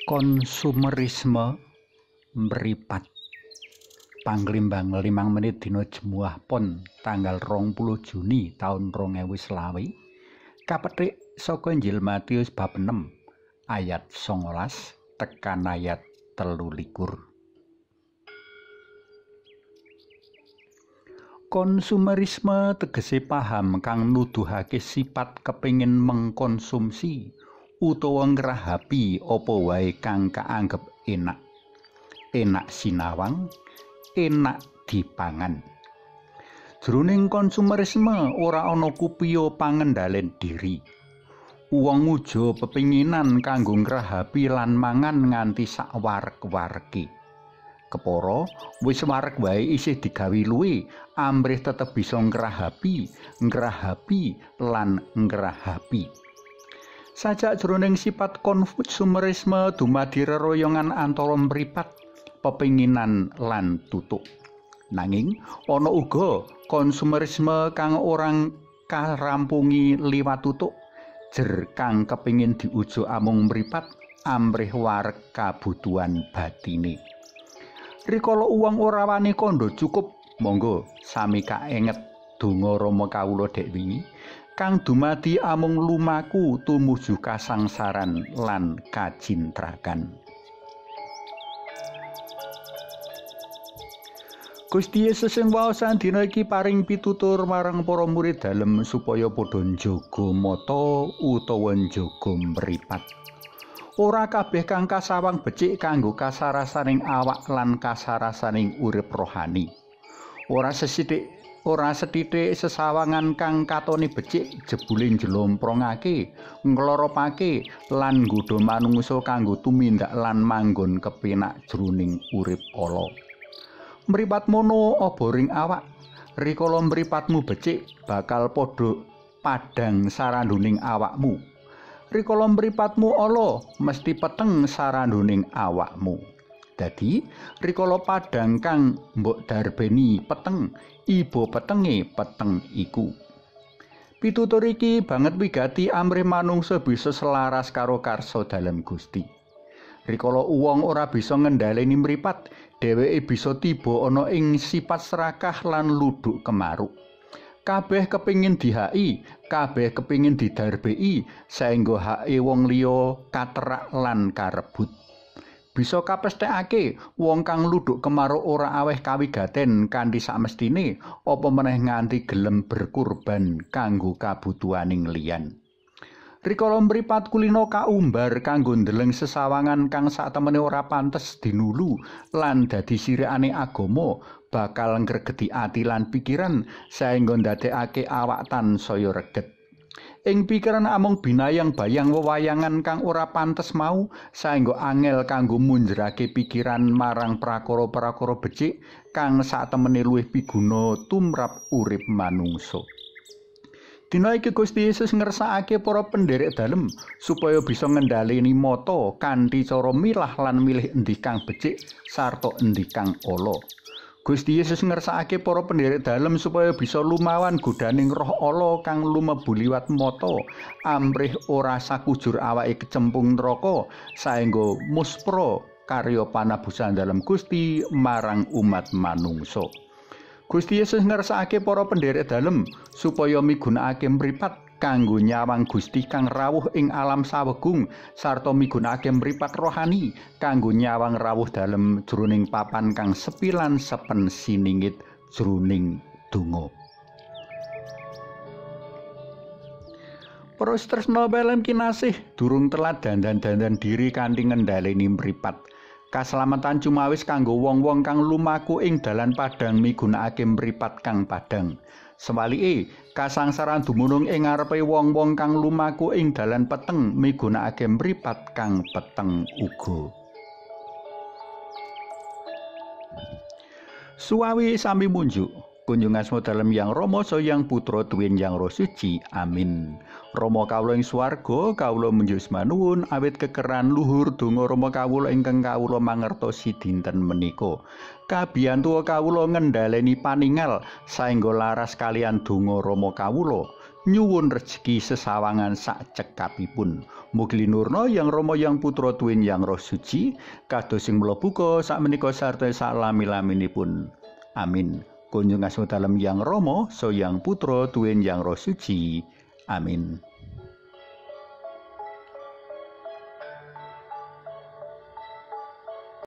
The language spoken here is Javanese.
Konsumerisme mripat. Panglimbang 5 menit dina Jemuah Pon tanggal 20 Juni taun 2020 kapethik saka Injil Matius bab 6 ayat 19 tekan ayat 23. Konsumerisme tegese paham kang nuduhake sifat kepengin mengkonsumsi utawa ngrahapi apa wae kang kaanggep enak. Enak sinawang, enak dipangan. Jroning konsumerisme ora ana kupiya pangendhalen diri. Wong ngujo pepinginan kanggo ngrahapi lan mangan nganti sak warek-wareke. Kepara wis warek wae isih digawe luwe, amrih tetep bisa ngrahapi, ngrahapi lan ngrahapi. Sajak jroning sifat konsumerisme dumadi reroyongan antara mripat, pepinginan lan tutuk. Nanging ana uga konsumerisme kang ora karampungi liwat tutuk, jer kang kepingin diujuk amung mripat amrih warek kabutuhan batine. Rikala uwong ora wani kandha cukup, monggo sami kaenget donga Rama kawula dek wingi kang dumadi amung lumaku tumuju kasangsaran lan kacintrakan. Gusti Yesus ing waosan dina iki paring pitutur marang para murid dalem supaya padha njaga mata utawa njaga mripat. Ora kabeh kang kasawang becik kanggo kasarasaning awak lan kasarasaning urip rohani. Ora sethithik sesawangan kang katone becik jebule njlomprongake, ngloropake lan nggodha manungsa kanggo tumindak lan manggon kepenak jroning urip ala. Mripat mono oboring awak. Rikala mripatmu becik bakal padha padhang saranduning awakmu. Rikala mripatmu ala mesti peteng saranduning awakmu. Dadi rikala padhang kang mbok darbeni peteng, iba petenge peteng iku. Pitutur iki banget wigati amrih manungsa bisa selaras karo karsa dalem Gusti. Rikala uwong ora bisa ngendhaleni mripat, dheweke bisa tiba ana ing sifat serakah lan luduk kemaruk. Kabeh kepingin dihaki, kabeh kepingin didarbei, saengga hake wong liya katerak lan karebut. Bisa kapesthekake wong kang luduk kemaruk ora aweh kawigaten kanthi sakmestine, apa meneh nganti gelem berkurban kanggo kabutuhaning liyan. Rikala mripat kulina kaumbar kanggo ndeleng sesawangan kang satemene ora pantes dinulu lan dadi sirikane agama, bakal ngregeti ati lan pikiran saengga ndadekake awak tansaya reget. Ing pikiran amung binayang-bayang wewayangan kang ora pantes mau, saengga angel kanggo munjerake pikiran marang prakara-prakara becik kang satemene luwih piguna tumrap urip manungsa. Dina iki Gusti Yesus ngersakake para penderek dalem supaya bisa ngendhaleni mata kanthi cara milah lan milih endi kang becik sarta endi kang ala. Gusti Yesus ngersakake para penderek dalem supaya bisa lumawan godhaning roh ala kang lumebu liwat mata, amrih ora sakujur awake kecempung neraka saengga muspra karya panabusan dalem Gusti marang umat manungsa. Gusti Yesus ngersakake para penderek dalem supaya migunakake mripat kanggo nyawang Gusti kang rawuh ing alam sawegung sarta migunakake mripat rohani kanggo nyawang rawuh dalem jroning papan kang sepi lan sepen siningit jroning donga. Para tresna pelem kinasih, durung telat dandan-dandan diri kanthi ngendhaleni mripat. Kaslametan cumawis kanggo wong-wong kang lumaku ing dalan padhang migunakake mripat kang padhang. Sewalike, kasangsaran dumunung ing ngarepe wong-wong kang lumaku ing dalan peteng migunakake mripat kang peteng uga. Suwawi sami munjuk. Kunjung asma dalem Yang Rama Sang Putra tuwin Yang Roh Suci. Amin. Rama kawula ing swarga, kawula munjuk semanuwun awit kekeran luhur donga Rama kawula ingkang kawula mangertosi dinten menika. Kabiyantu kawula ngendhaleni paningal saengga laras kaliyan donga Rama kawula. Nyuwun rejeki sesawangan sak cekapipun. Mugi linurna Yang Rama Yang Putra tuwin Yang Roh Suci kados sing mula buka sakmenika sarta saklami-laminipun. Amin. Kunjung asma dalem Yang Rama, so Yang Putra tuwin Yang Roh Suci. Amin.